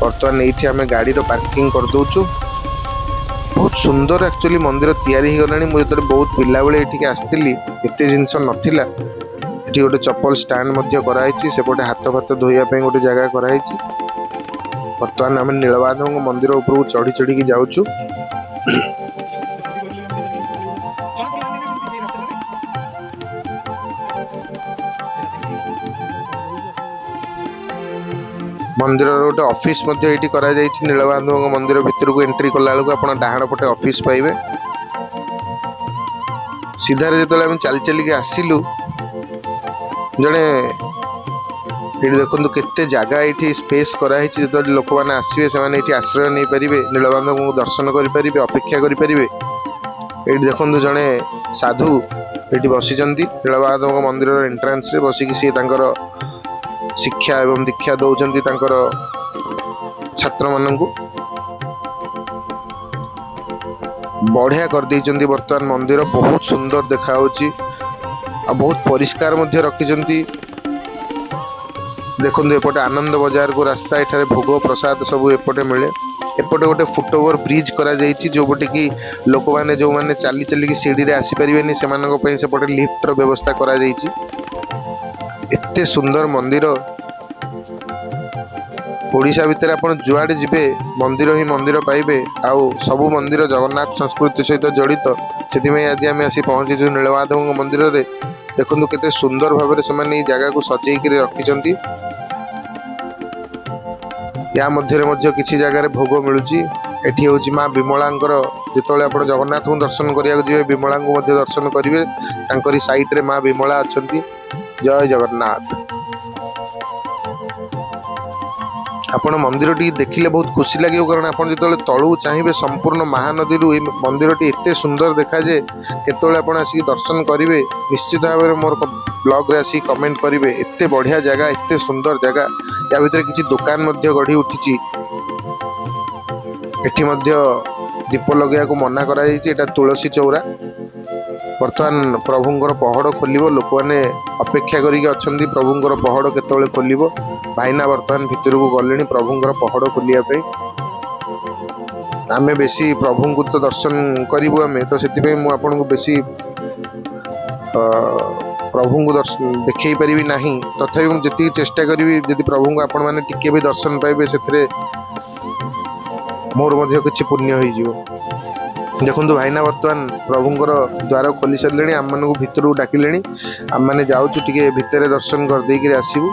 ବର୍ତ୍ତମାନ ଏଇଠି ଆମେ ଗାଡ଼ିର ପାର୍କିଂ କରିଦେଉଛୁ। ବହୁତ ସୁନ୍ଦର ଆକ୍ଚୁଆଲି ମନ୍ଦିର ତିଆରି ହେଇଗଲାଣି। ମୁଁ ଯେତେବେଳେ ବହୁତ ପିଲାବେଳେ ଏଠିକି ଆସିଥିଲି, ଏତେ ଜିନିଷ ନଥିଲା। ଏଠି ଗୋଟେ ଚପଲ ଷ୍ଟାଣ୍ଡ ମଧ୍ୟ କରାହେଇଛି। ସେପଟେ ହାତ ଫାତ ଧୋଇବା ପାଇଁ ଗୋଟେ ଜାଗା କରାହେଇଛି। ବର୍ତ୍ତମାନ ଆମେ ନୀଳମାଧବଙ୍କ ମନ୍ଦିର ଉପରକୁ ଚଢ଼ି ଚଢ଼ିକି ଯାଉଛୁ। ମନ୍ଦିରର ଗୋଟେ ଅଫିସ ମଧ୍ୟ ଏଇଠି କରାଯାଇଛି। ନୀଳମାଧବଙ୍କ ମନ୍ଦିର ଭିତରକୁ ଏଣ୍ଟ୍ରି କଲା ବେଳକୁ ଆପଣ ଡାହାଣ ପଟେ ଅଫିସ ପାଇବେ। ସିଧାରେ ଯେତେବେଳେ ଆମେ ଚାଲି ଚାଲିକି ଆସିଲୁ, ଜଣେ ଏଇଠି ଦେଖନ୍ତୁ, କେତେ ଜାଗା ଏଇଠି ସ୍ପେସ୍ କରାହେଇଛି। ଯେତେବେଳେ ଲୋକମାନେ ଆସିବେ, ସେମାନେ ଏଇଠି ଆଶ୍ରୟ ନେଇପାରିବେ, ନୀଳମାଧବଙ୍କୁ ଦର୍ଶନ କରିପାରିବେ, ଅପେକ୍ଷା କରିପାରିବେ। ଏଇଠି ଦେଖନ୍ତୁ, ଜଣେ ସାଧୁ ଏଇଠି ବସିଛନ୍ତି। ନୀଳମାଧବଙ୍କ ମନ୍ଦିରର ଏଣ୍ଟ୍ରାନ୍ସରେ ବସିକି ସିଏ ତାଙ୍କର ଶିକ୍ଷା ଏବଂ ଦୀକ୍ଷା ଦଉଛନ୍ତି ତାଙ୍କର ଛାତ୍ରମାନଙ୍କୁ। ବଢ଼ିଆ କରିଦେଇଛନ୍ତି ବର୍ତ୍ତମାନ ମନ୍ଦିର, ବହୁତ ସୁନ୍ଦର ଦେଖାଯାଉଛି ଆଉ ବହୁତ ପରିଷ୍କାର ମଧ୍ୟ ରଖିଛନ୍ତି। ଦେଖନ୍ତୁ, ଏପଟେ ଆନନ୍ଦ ବଜାରକୁ ରାସ୍ତା। ଏଠାରେ ଭୋଗ ପ୍ରସାଦ ସବୁ ଏପଟେ ମିଳେ। ଏପଟେ ଗୋଟେ ଫୁଟ ଓଭର ବ୍ରିଜ କରାଯାଇଛି, ଯୋଉପଟେ କି ଲୋକମାନେ, ଯୋଉମାନେ ଚାଲି ଚାଲିକି ସିଡ଼ିରେ ଆସିପାରିବେନି, ସେମାନଙ୍କ ପାଇଁ ସେପଟେ ଲିଫ୍ଟର ବ୍ୟବସ୍ଥା କରାଯାଇଛି। ଏତେ ସୁନ୍ଦର ମନ୍ଦିର। ଓଡ଼ିଶା ଭିତରେ ଆପଣ ଯୁଆଡ଼େ ଯିବେ, ମନ୍ଦିର ହିଁ ମନ୍ଦିର ପାଇବେ ଆଉ ସବୁ ମନ୍ଦିର ଜଗନ୍ନାଥ ସଂସ୍କୃତି ସହିତ ଜଡ଼ିତ। ସେଥିପାଇଁ ଆଜି ଆମେ ଆସି ପହଞ୍ଚିଛୁ ନୀଳମାଧବଙ୍କ ମନ୍ଦିରରେ। ଦେଖନ୍ତୁ, କେତେ ସୁନ୍ଦର ଭାବରେ ସେମାନେ ଏଇ ଜାଗାକୁ ସଜେଇକିରି ରଖିଛନ୍ତି। ୟା ମଧ୍ୟରେ ମଧ୍ୟ କିଛି ଜାଗାରେ ଭୋଗ ମିଳୁଛି। ଏଠି ହେଉଛି ମା ବିମଳାଙ୍କର। ଯେତେବେଳେ ଆପଣ ଜଗନ୍ନାଥଙ୍କୁ ଦର୍ଶନ କରିବାକୁ ଯିବେ, ବିମଳାଙ୍କୁ ମଧ୍ୟ ଦର୍ଶନ କରିବେ। ତାଙ୍କରି ସାଇଡ୍ରେ ମା ବିମଳା ଅଛନ୍ତି। ଜୟ ଜଗନ୍ନାଥ। ଆପଣ ମନ୍ଦିରଟି ଦେଖିଲେ ବହୁତ ଖୁସି ଲାଗିବ, କାରଣ ଆପଣ ଯେତେବେଳେ ତଳକୁ ଚାହିଁବେ, ସମ୍ପୂର୍ଣ୍ଣ ମହାନଦୀରୁ ଏଇ ମନ୍ଦିରଟି ଏତେ ସୁନ୍ଦର ଦେଖାଯାଏ। କେତେବେଳେ ଆପଣ ଆସିକି ଦର୍ଶନ କରିବେ, ନିଶ୍ଚିତ ଭାବରେ ମୋର ବ୍ଲଗରେ ଆସିକି କମେଣ୍ଟ କରିବେ। ଏତେ ବଢ଼ିଆ ଜାଗା, ଏତେ ସୁନ୍ଦର ଜାଗା। ୟା ଭିତରେ କିଛି ଦୋକାନ ମଧ୍ୟ ଗଢ଼ି ଉଠିଛି। ଏଠି ମଧ୍ୟ ଦୀପ ଲଗେଇବାକୁ ମନା କରାଯାଇଛି। ଏଇଟା ତୁଳସୀ ଚଉରା। ବର୍ତ୍ତମାନ ପ୍ରଭୁଙ୍କର ପହଡ଼ ଖୋଲିବ। ଲୋକମାନେ ଅପେକ୍ଷା କରିକି ଅଛନ୍ତି, ପ୍ରଭୁଙ୍କର ପହଡ଼ କେତେବେଳେ ଖୋଲିବ। ଭାଇନା ବର୍ତ୍ତମାନ ଭିତରକୁ ଗଲେଣି ପ୍ରଭୁଙ୍କର ପହଡ଼ ଖୋଲିବା ପାଇଁ। ଆମେ ବେଶୀ ପ୍ରଭୁଙ୍କୁ ତ ଦର୍ଶନ କରିବୁ ଆମେ ତ, ସେଥିପାଇଁ ମୁଁ ଆପଣଙ୍କୁ ବେଶୀ ପ୍ରଭୁଙ୍କୁ ଦର୍ଶନ ଦେଖେଇ ପାରିବି ନାହିଁ। ତଥାପି ମୁଁ ଯେତିକି ଚେଷ୍ଟା କରିବି, ଯଦି ପ୍ରଭୁଙ୍କୁ ଆପଣମାନେ ଟିକେ ବି ଦର୍ଶନ ପାଇବେ, ସେଥିରେ ମୋର ମଧ୍ୟ କିଛି ପୁଣ୍ୟ ହେଇଯିବ। ଦେଖନ୍ତୁ, ଭାଇନା ବର୍ତ୍ତମାନ ପ୍ରଭୁଙ୍କର ଦ୍ୱାର ଖୋଲି ସାରିଲେଣି, ଆମମାନଙ୍କୁ ଭିତରକୁ ଡାକିଲେଣି। ଆମମାନେ ଯାଉଛୁ, ଟିକେ ଭିତରେ ଦର୍ଶନ କରିଦେଇକିରି ଆସିବୁ।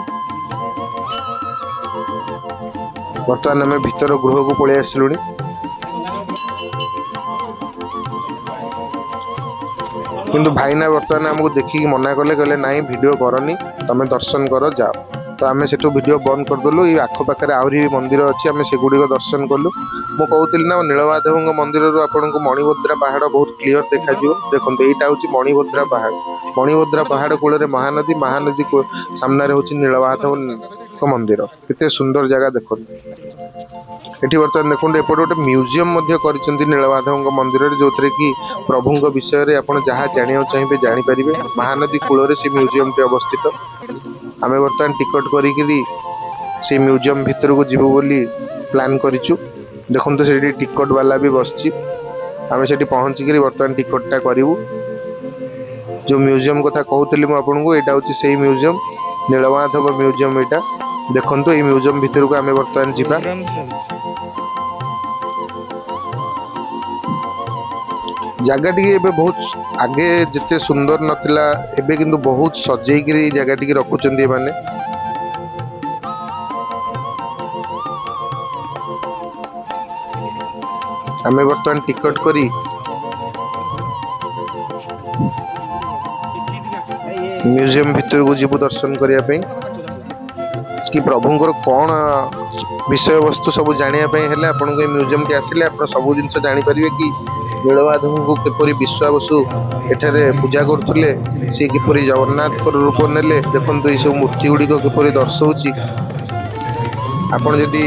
ବର୍ତ୍ତମାନ ଆମେ ଭିତର ଗୃହକୁ ପଳେଇ ଆସିଲୁଣି। କିନ୍ତୁ ଭାଇନା ବର୍ତ୍ତମାନ ଆମକୁ ଦେଖିକି ମନା କଲେ। କହିଲେ, "ନାଇଁ, ଭିଡ଼ିଓ କରନି, ତମେ ଦର୍ଶନ କର, ଯାଅ।" ତ ଆମେ ସେଠୁ ଭିଡ଼ିଓ ବନ୍ଦ କରିଦେଲୁ। ଏଇ ଆଖପାଖରେ ଆହୁରି ବି ମନ୍ଦିର ଅଛି, ଆମେ ସେଗୁଡ଼ିକ ଦର୍ଶନ କଲୁ। ମୁଁ କହୁଥିଲି ନା, ନୀଳମାଧବଙ୍କ ମନ୍ଦିରରୁ ଆପଣଙ୍କୁ ମଣିଭଦ୍ରା ପାହାଡ଼ ବହୁତ କ୍ଲିଅର ଦେଖାଯିବ। ଦେଖନ୍ତୁ, ଏଇଟା ହେଉଛି ମଣିଭଦ୍ରା ପାହାଡ଼। ମଣିଭଦ୍ରା ପାହାଡ଼ କୂଳରେ ମହାନଦୀ, ମହାନଦୀ ସାମ୍ନାରେ ହେଉଛି ନୀଳମାଧବଙ୍କ ମନ୍ଦିର। କେତେ ସୁନ୍ଦର ଜାଗା ଦେଖନ୍ତୁ। ଏଠି ବର୍ତ୍ତମାନ ଦେଖନ୍ତୁ, ଏପଟେ ଗୋଟେ ମ୍ୟୁଜିୟମ ମଧ୍ୟ କରିଛନ୍ତି ନୀଳମାଧବଙ୍କ ମନ୍ଦିରରେ, ଯୋଉଥିରେ କି ପ୍ରଭୁଙ୍କ ବିଷୟରେ ଆପଣ ଯାହା ଜାଣିବାକୁ ଚାହିଁବେ ଜାଣିପାରିବେ। ମହାନଦୀ କୂଳରେ ସେ ମ୍ୟୁଜିୟମଟି ଅବସ୍ଥିତ। ଆମେ ବର୍ତ୍ତମାନ ଟିକଟ କରିକିରି ସେଇ ମ୍ୟୁଜିୟମ ଭିତରକୁ ଯିବୁ ବୋଲି ପ୍ଲାନ୍ କରିଛୁ। ଦେଖନ୍ତୁ, ସେଠି ଟିକଟ ବାଲା ବି ବସିଛି। ଆମେ ସେଠି ପହଞ୍ଚିକିରି ବର୍ତ୍ତମାନ ଟିକଟଟା କରିବୁ। ଯୋଉ ମ୍ୟୁଜିୟମ କଥା କହୁଥିଲି ମୁଁ ଆପଣଙ୍କୁ, ଏଇଟା ହେଉଛି ସେଇ ମ୍ୟୁଜିୟମ, ନୀଳମାଧବ ମ୍ୟୁଜିୟମ ଏଇଟା। ଦେଖନ୍ତୁ, ଏଇ ମ୍ୟୁଜିୟମ ଭିତରକୁ ଆମେ ବର୍ତ୍ତମାନ ଯିବା। ପ୍ରୋଗ୍ରାମ ଚାଲିଛି। ଜାଗା ଟିକେ ଏବେ ବହୁତ, ଆଗେ ଯେତେ ସୁନ୍ଦର ନଥିଲା, ଏବେ କିନ୍ତୁ ବହୁତ ସଜେଇକିରି ଏଇ ଜାଗା ଟିକେ ରଖୁଛନ୍ତି ଏମାନେ। ଆମେ ବର୍ତ୍ତମାନ ଟିକଟ କରି ମ୍ୟୁଜିୟମ ଭିତରକୁ ଯିବୁ ଦର୍ଶନ କରିବା ପାଇଁ କି ପ୍ରଭୁଙ୍କର କ'ଣ ବିଷୟବସ୍ତୁ ସବୁ ଜାଣିବା ପାଇଁ ହେଲେ ଆପଣଙ୍କୁ ଏ ମ୍ୟୁଜିୟମଟି ଆସିଲେ ଆପଣ ସବୁ ଜିନିଷ ଜାଣିପାରିବେ କି ନୀଳମାଧବଙ୍କୁ କିପରି ବିଶ୍ୱାବସୁ ଏଠାରେ ପୂଜା କରୁଥିଲେ, ସିଏ କିପରି ଜଗନ୍ନାଥଙ୍କର ରୂପ ନେଲେ। ଦେଖନ୍ତୁ ଏଇସବୁ ମୂର୍ତ୍ତି ଗୁଡ଼ିକ କିପରି ଦର୍ଶଉଛି। ଆପଣ ଯଦି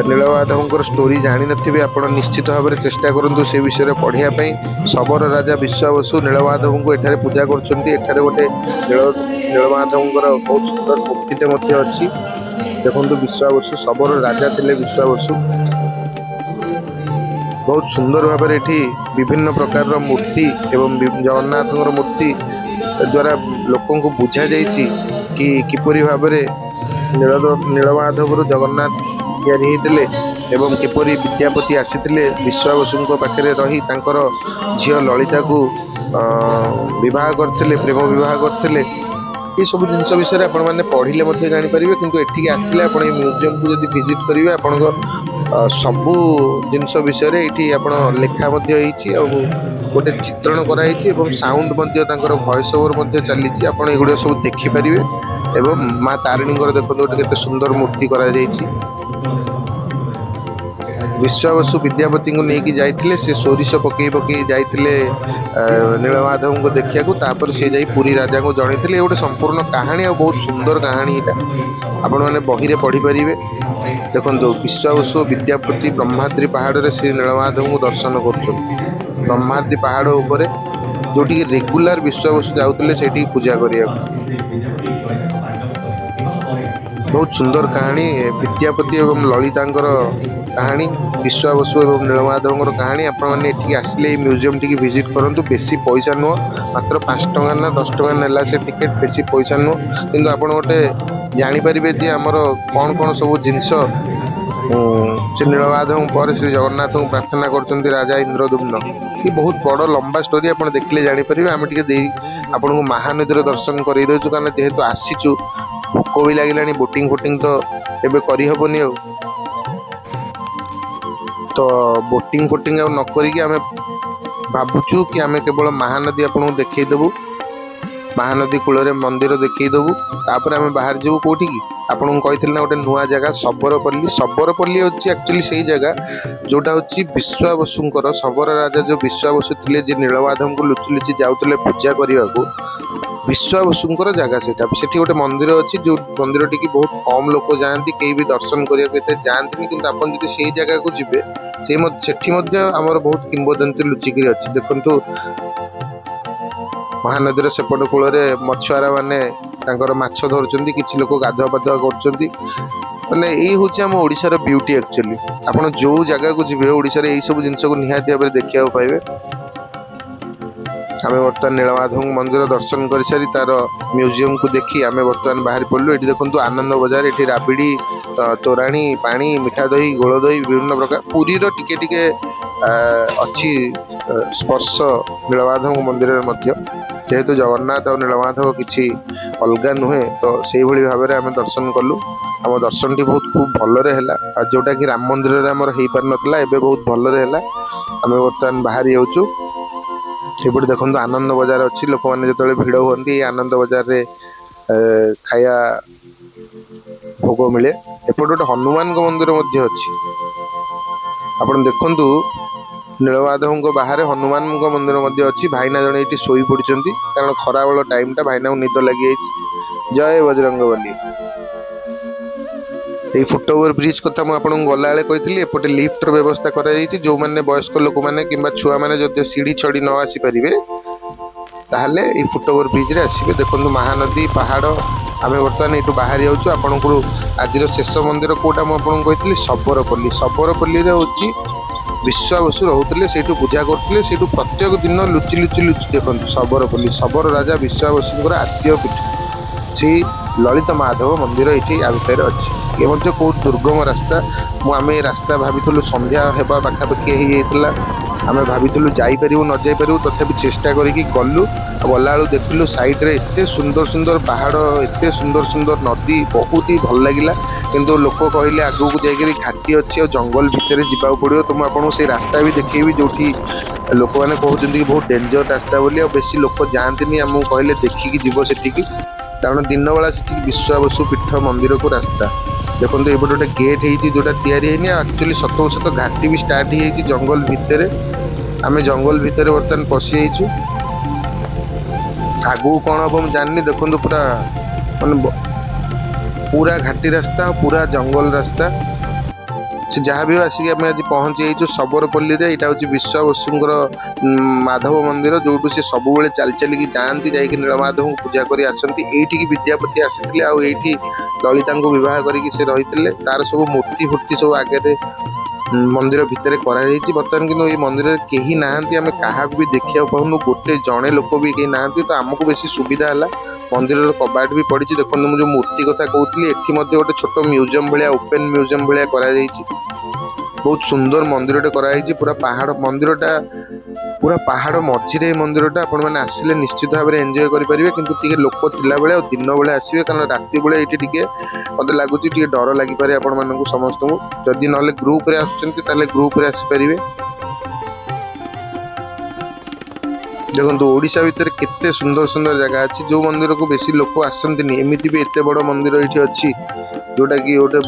ନୀଳମାଧବଙ୍କର ଷ୍ଟୋରି ଜାଣିନଥିବେ, ଆପଣ ନିଶ୍ଚିତ ଭାବରେ ଚେଷ୍ଟା କରନ୍ତୁ ସେ ବିଷୟରେ ପଢ଼ିବା ପାଇଁ। ଶବର ରାଜା ବିଶ୍ୱାବସୁ ନୀଳମାଧବଙ୍କୁ ଏଠାରେ ପୂଜା କରୁଛନ୍ତି। ଏଠାରେ ଗୋଟେ ନୀଳମାଧବଙ୍କର ବହୁତ ସୁନ୍ଦର ମୂର୍ତ୍ତିଟେ ମଧ୍ୟ ଅଛି। ଦେଖନ୍ତୁ ବିଶ୍ୱାବସୁ ଶବର ରାଜା ଥିଲେ ବିଶ୍ୱାବସୁ। ବହୁତ ସୁନ୍ଦର ଭାବରେ ଏଠି ବିଭିନ୍ନ ପ୍ରକାରର ମୂର୍ତ୍ତି ଏବଂ ଜଗନ୍ନାଥଙ୍କର ମୂର୍ତ୍ତି ଦ୍ୱାରା ଲୋକଙ୍କୁ ବୁଝାଯାଇଛି କି କିପରି ଭାବରେ ନୀଳମାଧବରୁ ଜଗନ୍ନାଥ ତିଆରି ହେଇଥିଲେ ଏବଂ କିପରି ବିଦ୍ୟାପତି ଆସିଥିଲେ ବିଶ୍ୱାବସୁଙ୍କ ପାଖରେ ରହି ତାଙ୍କର ଝିଅ ଲଳିତାକୁ ବିବାହ କରିଥିଲେ, ପ୍ରେମ ବିବାହ କରିଥିଲେ। ଏସବୁ ଜିନିଷ ବିଷୟରେ ଆପଣମାନେ ପଢ଼ିଲେ ମଧ୍ୟ ଜାଣିପାରିବେ, କିନ୍ତୁ ଏଠିକି ଆସିଲେ ଆପଣ ଏଇ ମ୍ୟୁଜିୟମକୁ ଯଦି ଭିଜିଟ୍ କରିବେ, ଆପଣଙ୍କ ସବୁ ଜିନିଷ ବିଷୟରେ ଏଇଠି ଆପଣ ଲେଖା ମଧ୍ୟ ହେଇଛି ଆଉ ଗୋଟେ ଚିତ୍ରଣ କରାହେଇଛି ଏବଂ ସାଉଣ୍ଡ ମଧ୍ୟ ତାଙ୍କର ଭଏସ୍ ଓଭର ମଧ୍ୟ ଚାଲିଛି। ଆପଣ ଏଗୁଡ଼ିକ ସବୁ ଦେଖିପାରିବେ। ଏବଂ ମା ତାରିଣୀଙ୍କର ଦେଖନ୍ତୁ ଗୋଟେ କେତେ ସୁନ୍ଦର ମୂର୍ତ୍ତି କରାଯାଇଛି। ବିଶ୍ୱାବସୁ ବିଦ୍ୟାପତିଙ୍କୁ ନେଇକି ଯାଇଥିଲେ, ସେ ସୋରିଷ ପକେଇ ପକେଇ ଯାଇଥିଲେ ନୀଳମାଧବଙ୍କୁ ଦେଖିବାକୁ। ତାପରେ ସେ ଯାଇ ପୁରୀ ରାଜାଙ୍କୁ ଜଣେଇଥିଲେ। ଏ ଗୋଟେ ସମ୍ପୂର୍ଣ୍ଣ କାହାଣୀ ଆଉ ବହୁତ ସୁନ୍ଦର କାହାଣୀ ଏଇଟା, ଆପଣମାନେ ବହିରେ ପଢ଼ିପାରିବେ। ଦେଖନ୍ତୁ ବିଶ୍ୱାବସୁ ବିଦ୍ୟାପତି ବ୍ରହ୍ମାଦ୍ରି ପାହାଡ଼ରେ ଶ୍ରୀ ନୀଳମାଧବଙ୍କୁ ଦର୍ଶନ କରୁଛନ୍ତି। ବ୍ରହ୍ମାଦ୍ରି ପାହାଡ଼ ଉପରେ ଯୋଉଠିକି ରେଗୁଲାର ବିଶ୍ୱାବସୁ ଯାଉଥିଲେ ସେଇଠିକି ପୂଜା କରିବାକୁ। ବହୁତ ସୁନ୍ଦର କାହାଣୀ, ବିଦ୍ୟାପତି ଏବଂ ଲଳିତାଙ୍କର କାହାଣୀ, ବିଶ୍ୱାବସୁ ଏବଂ ନୀଳମାଧବଙ୍କର କାହାଣୀ। ଆପଣମାନେ ଏଠିକି ଆସିଲେ ଏଇ ମ୍ୟୁଜିୟମ ଟିକି ଭିଜିଟ୍ କରନ୍ତୁ। ବେଶୀ ପଇସା ନୁହଁ, ମାତ୍ର 5 ଟଙ୍କା ନା 10 ଟଙ୍କା ନେଲା ସେ ଟିକେଟ୍, ବେଶୀ ପଇସା ନୁହଁ। କିନ୍ତୁ ଆପଣ ଗୋଟେ ଜାଣିପାରିବେ ଯେ ଆମର କ'ଣ କ'ଣ ସବୁ ଜିନିଷ। ସେ ନୀଳମାଧବଙ୍କ ପରେ ଶ୍ରୀ ଜଗନ୍ନାଥଙ୍କୁ ପ୍ରାର୍ଥନା କରୁଛନ୍ତି ରାଜା ଇନ୍ଦ୍ରଦ୍ୟୁମ୍ନ। ଏ ବହୁତ ବଡ଼ ଲମ୍ବା ଷ୍ଟୋରି, ଆପଣ ଦେଖିଲେ ଜାଣିପାରିବେ। ଆମେ ଟିକେ ଦେଇ ଆପଣଙ୍କୁ ମହାନଦୀର ଦର୍ଶନ କରେଇ ଦେଉଛୁ, କାରଣ ଯେହେତୁ ଆସିଛୁ ଭୋକ ବି ଲାଗିଲାଣି। ବୋଟିଂ ଫୋଟିଂ ତ ଏବେ କରିହେବନି ଆଉ, ତ ବୋଟିଂ ଫୋଟିଂ ଆଉ ନ କରିକି ଆମେ ଭାବୁଛୁ କି ଆମେ କେବଳ ମହାନଦୀ ଆପଣଙ୍କୁ ଦେଖେଇଦେବୁ, ମହାନଦୀ କୂଳରେ ମନ୍ଦିର ଦେଖେଇଦେବୁ, ତାପରେ ଆମେ ବାହାରି ଯିବୁ। କେଉଁଠିକି ଆପଣଙ୍କୁ କହିଥିଲି ନା ଗୋଟେ ନୂଆ ଜାଗା ଶବରପଲ୍ଲୀ। ଶବରପଲ୍ଲୀ ହେଉଛି ଆକ୍ଚୁଆଲି ସେଇ ଜାଗା ଯେଉଁଟା ହେଉଛି ବିଶ୍ୱାବସୁଙ୍କର, ଶବର ରାଜା ଯେଉଁ ବିଶ୍ୱାବସୁ ଥିଲେ, ଯିଏ ନୀଳମାଧବଙ୍କୁ ଲୁଚି ଲୁଚି ଯାଉଥିଲେ ପୂଜା କରିବାକୁ, ବିଶ୍ୱାବସୁଙ୍କର ଜାଗା ସେଇଟା। ସେଠି ଗୋଟେ ମନ୍ଦିର ଅଛି, ଯେଉଁ ମନ୍ଦିରଟିକି ବହୁତ କମ୍ ଲୋକ ଯାଆନ୍ତି, କେହି ବି ଦର୍ଶନ କରିବାକୁ ଏତେ ଯାଆନ୍ତିନି। କିନ୍ତୁ ଆପଣ ଯଦି ସେଇ ଜାଗାକୁ ଯିବେ, ସେଠି ମଧ୍ୟ ଆମର ବହୁତ କିମ୍ବଦନ୍ତୀ ଲୁଚିକିରି ଅଛି। ଦେଖନ୍ତୁ ମହାନଦୀର ସେପଟ କୂଳରେ ମଛୁଆରା ମାନେ ତାଙ୍କର ମାଛ ଧରୁଛନ୍ତି, କିଛି ଲୋକ ଗାଧୁଆ ପାଧୁଆ କରୁଛନ୍ତି। ମାନେ ଏଇ ହେଉଛି ଆମ ଓଡ଼ିଶାର ବ୍ୟୁଟି ଆକ୍ଚୁଆଲି। ଆପଣ ଯେଉଁ ଜାଗାକୁ ଯିବେ ଓଡ଼ିଶାରେ ଏଇସବୁ ଜିନିଷକୁ ନିହାତି ଭାବରେ ଦେଖିବାକୁ ପାଇବେ। ଆମେ ବର୍ତ୍ତମାନ ନୀଳମାଧବ ମନ୍ଦିର ଦର୍ଶନ କରିସାରି ତାର ମ୍ୟୁଜିୟମକୁ ଦେଖି ଆମେ ବର୍ତ୍ତମାନ ବାହାରି ପଡ଼ିଲୁ। ଏଠି ଦେଖନ୍ତୁ ଆନନ୍ଦ ବଜାର, ଏଠି ରାବିଡ଼ି, ତୋରାଣୀ, ପାଣି, ମିଠା ଦହି, ଘୋଳ ଦହି, ବିଭିନ୍ନ ପ୍ରକାର ପୁରୀର ଟିକେ ଟିକେ ଅଛି ସ୍ପର୍ଶ ନୀଳମାଧବ ମନ୍ଦିରରେ ମଧ୍ୟ। ଯେହେତୁ ଜଗନ୍ନାଥ ଆଉ ନୀଳମାଧବ କିଛି ଅଲଗା ନୁହେଁ, ତ ସେଇଭଳି ଭାବରେ ଆମେ ଦର୍ଶନ କଲୁ। ଆମ ଦର୍ଶନଟି ବହୁତ ଖୁବ୍ ଭଲରେ ହେଲା, ଆଉ ଯେଉଁଟାକି ରାମ ମନ୍ଦିରରେ ଆମର ହେଇପାରିନଥିଲା, ଏବେ ବହୁତ ଭଲରେ ହେଲା। ଆମେ ବର୍ତ୍ତମାନ ବାହାରି ଯାଉଛୁ। ଏପଟେ ଦେଖନ୍ତୁ ଆନନ୍ଦ ବଜାର ଅଛି। ଲୋକମାନେ ଯେତେବେଳେ ଭିଡ଼ ହୁଅନ୍ତି ଏଇ ଆନନ୍ଦ ବଜାରରେ ଖାଇବା ଭୋଗ ମିଳେ। ଏପଟେ ଗୋଟେ ହନୁମାନଙ୍କ ମନ୍ଦିର ମଧ୍ୟ ଅଛି। ଆପଣ ଦେଖନ୍ତୁ ନୀଳମାଧବଙ୍କ ବାହାରେ ହନୁମାନଙ୍କ ମନ୍ଦିର ମଧ୍ୟ ଅଛି। ଭାଇନା ଜଣେ ଏଇଠି ଶୋଇ ପଡ଼ିଛନ୍ତି, କାରଣ ଖରାବେଳ ଟାଇମଟା, ଭାଇନାଙ୍କୁ ନିଦ ଲାଗିଯାଇଛି। ଜୟ ବଜରଙ୍ଗବଲି। ଏଇ ଫୁଟ ଓଭର ବ୍ରିଜ କଥା ମୁଁ ଆପଣଙ୍କୁ ଗଲାବେଳେ କହିଥିଲି। ଏପଟେ ଲିଫ୍ଟର ବ୍ୟବସ୍ଥା କରାଯାଇଛି। ଯେଉଁମାନେ ବୟସ୍କ ଲୋକମାନେ କିମ୍ବା ଛୁଆମାନେ ଯଦି ସିଢ଼ି ଚଢ଼ି ନ ଆସିପାରିବେ, ତାହେଲେ ଏଇ ଫୁଟ ଓଭର ବ୍ରିଜରେ ଆସିବେ। ଦେଖନ୍ତୁ ମହାନଦୀ, ପାହାଡ଼। ଆମେ ବର୍ତ୍ତମାନ ଏଇଠୁ ବାହାରି ଯାଉଛୁ। ଆପଣଙ୍କୁ ଆଜିର ଶେଷ ମନ୍ଦିର କେଉଁଟା ମୁଁ ଆପଣଙ୍କୁ କହିଥିଲି, ଶବରପଲ୍ଲୀ। ଶବରପଲ୍ଲୀରେ ହେଉଛି ବିଶ୍ୱାବସୁ ରହୁଥିଲେ, ସେଇଠୁ ପୂଜା କରୁଥିଲେ, ସେଇଠୁ ପ୍ରତ୍ୟେକ ଦିନ ଲୁଚି ଲୁଚି ଲୁଚି। ଦେଖନ୍ତୁ ଶବରପଲ୍ଲୀ, ଶବର ରାଜା ବିଶ୍ୱାବସୁଙ୍କର ଆଦ୍ୟ ପୀଠ ସେଇ ଲଳିତ ମାଧବ ମନ୍ଦିର ଏଇଠି ଆ ଭିତରେ ଅଛି। ଏ ମଧ୍ୟ ବହୁତ ଦୁର୍ଗମ ରାସ୍ତା। ଆମେ ଏ ରାସ୍ତା ଭାବିଥିଲୁ ସନ୍ଧ୍ୟା ହେବା ପାଖାପାଖି ହେଇଯାଇଥିଲା, ଆମେ ଭାବିଥିଲୁ ଯାଇପାରିବୁ ନ ଯାଇପାରିବୁ, ତଥାପି ଚେଷ୍ଟା କରିକି ଗଲୁ। ଆଉ ଗଲାବେଳକୁ ଦେଖିଲୁ ସାଇଡ଼ରେ ଏତେ ସୁନ୍ଦର ସୁନ୍ଦର ପାହାଡ଼, ଏତେ ସୁନ୍ଦର ସୁନ୍ଦର ନଦୀ, ବହୁତ ହି ଭଲ ଲାଗିଲା। କିନ୍ତୁ ଲୋକ କହିଲେ ଆଗକୁ ଯାଇକରି ଘାଟି ଅଛି ଆଉ ଜଙ୍ଗଲ ଭିତରେ ଯିବାକୁ ପଡ଼ିବ। ତ ମୁଁ ଆପଣଙ୍କୁ ସେଇ ରାସ୍ତା ବି ଦେଖେଇବି, ଯେଉଁଠି ଲୋକମାନେ କହୁଛନ୍ତି କି ବହୁତ ଡେଞ୍ଜର ରାସ୍ତା ବୋଲି ଆଉ ବେଶୀ ଲୋକ ଯାଆନ୍ତିନି। ଆମକୁ କହିଲେ ଦେଖିକି ଯିବ ସେଠିକି, କାରଣ ଦିନବେଳା ସେଠିକି ବିଶ୍ୱାବସୁ ପୀଠ ମନ୍ଦିରକୁ ରାସ୍ତା। ଦେଖନ୍ତୁ, ଏପଟେ ଗୋଟେ ଗେଟ୍ ହେଇଛି ଯେଉଁଟା ତିଆରି ହେଇନି। ଆଉ ଆକ୍ଚୁଆଲି ସତକୁ ସତ ଘାଟି ବି ଷ୍ଟାର୍ଟ ହେଇଯାଇଛି ଜଙ୍ଗଲ ଭିତରେ। ଆମେ ଜଙ୍ଗଲ ଭିତରେ ବର୍ତ୍ତମାନ ପଶିଯାଇଛୁ। ଆଗକୁ କ'ଣ ହବ ମୁଁ ଜାଣିନି। ଦେଖନ୍ତୁ, ପୁରା ମାନେ ପୁରା ଘାଟି ରାସ୍ତା ଆଉ ପୁରା ଜଙ୍ଗଲ ରାସ୍ତା। ସେ ଯାହା ବି ହଉ, ଆସିକି ଆମେ ଆଜି ପହଞ୍ଚି ଯାଇଛୁ ଶବରପଲ୍ଲୀରେ। ଏଇଟା ହେଉଛି ବିଶ୍ୱାବସୁଙ୍କର ମାଧବ ମନ୍ଦିର, ଯୋଉଠୁ ସେ ସବୁବେଳେ ଚାଲି ଚାଲିକି ଯାଆନ୍ତି, ଯାଇକି ନୀଳମାଧବଙ୍କୁ ପୂଜା କରି ଆସନ୍ତି। ଏଇଠିକି ବିଦ୍ୟାପତି ଆସିଥିଲେ ଆଉ ଏଇଠି ଲଳିତାଙ୍କୁ ବିବାହ କରିକି ସେ ରହିଥିଲେ। ତାର ସବୁ ମୂର୍ତ୍ତି ଫୂର୍ତ୍ତି ସବୁ ଆଗରେ ମନ୍ଦିର ଭିତରେ କରାଯାଇଛି। ବର୍ତ୍ତମାନ କିନ୍ତୁ ଏଇ ମନ୍ଦିରରେ କେହି ନାହାନ୍ତି, ଆମେ କାହାକୁ ବି ଦେଖିବାକୁ ପାଉନୁ, ଗୋଟେ ଜଣେ ଲୋକ ବି କେହି ନାହାନ୍ତି। ତ ଆମକୁ ବେଶୀ ସୁବିଧା ହେଲା। ମନ୍ଦିରର କବାଟ ବି ପଡ଼ିଛି। ଦେଖନ୍ତୁ, ମୁଁ ଯୋଉ ମୂର୍ତ୍ତି କଥା କହୁଥିଲି, ଏଠି ମଧ୍ୟ ଗୋଟେ ଛୋଟ ମ୍ୟୁଜିୟମ ଭଳିଆ, ଓପେନ ମ୍ୟୁଜିୟମ ଭଳିଆ କରାଯାଇଛି। ବହୁତ ସୁନ୍ଦର ମନ୍ଦିରଟେ କରାଯାଇଛି। ପୁରା ପାହାଡ଼ ମନ୍ଦିରଟା, ପୁରା ପାହାଡ଼ ମଝିରେ ଏଇ ମନ୍ଦିରଟା। ଆପଣମାନେ ଆସିଲେ ନିଶ୍ଚିତ ଭାବରେ ଏନ୍ଜୟ କରିପାରିବେ, କିନ୍ତୁ ଟିକେ ଲୋକ ଥିଲାବେଳେ ଆଉ ଦିନ ବେଳେ ଆସିବେ, କାରଣ ରାତି ବେଳେ ଏଇଠି ଟିକେ ମୋତେ ଲାଗୁଛି ଟିକେ ଡର ଲାଗିପାରେ ଆପଣମାନଙ୍କୁ ସମସ୍ତଙ୍କୁ। ଯଦି ନହେଲେ ଗ୍ରୁପରେ ଆସୁଛନ୍ତି, ତାହେଲେ ଗ୍ରୁପରେ ଆସିପାରିବେ। ଦେଖନ୍ତୁ, ଓଡ଼ିଶା ଭିତରେ କେତେ ସୁନ୍ଦର ସୁନ୍ଦର ଜାଗା ଅଛି, ଯୋଉ ମନ୍ଦିରକୁ ବେଶୀ ଲୋକ ଆସନ୍ତିନି। ଏମିତି ବି ଏତେ ବଡ଼ ମନ୍ଦିର ଏଇଠି ଅଛି, ଯୋଉଟା କି ଗୋଟେ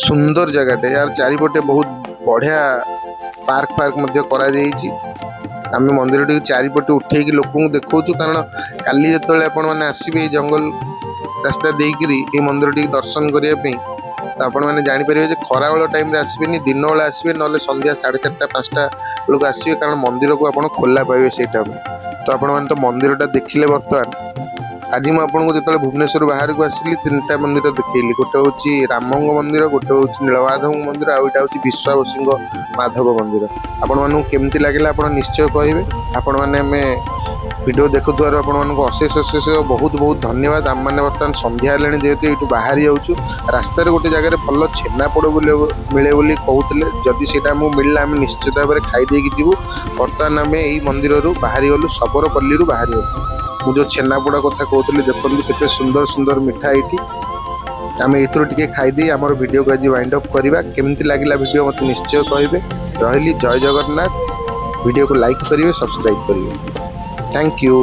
ସୁନ୍ଦର ଜାଗାଟେ। ଏହାର ଚାରିପଟେ ବହୁତ ବଢ଼ିଆ ପାର୍କ ଫାର୍କ ମଧ୍ୟ କରାଯାଇଛି। ଆମେ ମନ୍ଦିରଟିକୁ ଚାରିପଟେ ଉଠେଇକି ଲୋକଙ୍କୁ ଦେଖାଉଛୁ, କାରଣ କାଲି ଯେତେବେଳେ ଆପଣମାନେ ଆସିବେ ଏଇ ଜଙ୍ଗଲ ରାସ୍ତା ଦେଇକିରି ଏଇ ମନ୍ଦିରଟିକି ଦର୍ଶନ କରିବା ପାଇଁ, ତ ଆପଣମାନେ ଜାଣିପାରିବେ ଯେ ଖରାବେଳ ଟାଇମ୍ରେ ଆସିବେନି, ଦିନ ବେଳେ ଆସିବେ, ନହେଲେ ସନ୍ଧ୍ୟା 4:30, 5ଟା ବେଳକୁ ଆସିବେ, କାରଣ ମନ୍ଦିରକୁ ଆପଣ ଖୋଲା ପାଇବେ ସେଇ ଟାଇମ୍ରେ। ତ ଆପଣମାନେ ତ ମନ୍ଦିରଟା ଦେଖିଲେ। ବର୍ତ୍ତମାନ ଆଜି ମୁଁ ଆପଣଙ୍କୁ ଯେତେବେଳେ ଭୁବନେଶ୍ୱରରୁ ବାହାରକୁ ଆସିଲି, ତିନିଟା ମନ୍ଦିର ଦେଖେଇଲି। ଗୋଟେ ହେଉଛି ରାମଙ୍କ ମନ୍ଦିର, ଗୋଟେ ହେଉଛି ନୀଳମାଧବଙ୍କ ମନ୍ଦିର, ଆଉ ଏଇଟା ହେଉଛି ବିଶ୍ୱାବସୁଙ୍କ ମାଧବ ମନ୍ଦିର। ଆପଣମାନଙ୍କୁ କେମିତି ଲାଗିଲା, ଆପଣ ନିଶ୍ଚୟ କହିବେ। ଆପଣମାନେ ଆମେ ଭିଡ଼ିଓ ଦେଖୁଥିବାରୁ ଆପଣମାନଙ୍କୁ ଅଶେଷ ଅଶେଷ ବହୁତ ବହୁତ ଧନ୍ୟବାଦ। ଆମମାନେ ବର୍ତ୍ତମାନ ସନ୍ଧ୍ୟା ହେଲାଣି ଯେହେତୁ, ଏଇଠୁ ବାହାରି ଯାଉଛୁ। ରାସ୍ତାରେ ଗୋଟେ ଜାଗାରେ ଭଲ ଛେନାପୋଡ଼ ବୋଲି ମିଳେ ବୋଲି କହୁଥିଲେ। ଯଦି ସେଇଟା ଆମକୁ ମିଳିଲା, ଆମେ ନିଶ୍ଚିତ ଭାବରେ ଖାଇ ଦେଇକି ଯିବୁ। ବର୍ତ୍ତମାନ ଆମେ ଏଇ ମନ୍ଦିରରୁ ବାହାରି ଗଲୁ, ଶବରପଲ୍ଲୀରୁ ବାହାରି ଗଲୁ। ମୁଁ ଯେଉଁ ଛେନାପୋଡ଼ କଥା କହୁଥିଲି, ଦେଖନ୍ତୁ କେତେ ସୁନ୍ଦର ସୁନ୍ଦର ମିଠା ଏଇଠି। ଆମେ ଏଇଥିରୁ ଟିକେ ଖାଇଦେଇ ଆମର ଭିଡ଼ିଓକୁ ଆଜି ୱାଇଣ୍ଡ ଅପ୍ କରିବା। କେମିତି ଲାଗିଲା ଭିଡ଼ିଓ, ମୋତେ ନିଶ୍ଚୟ କହିବେ। ରହିଲି, ଜୟ ଜଗନ୍ନାଥ। ଭିଡ଼ିଓକୁ ଲାଇକ୍ କରିବେ, ସବସ୍କ୍ରାଇବ୍ କରିବେ। Thank you.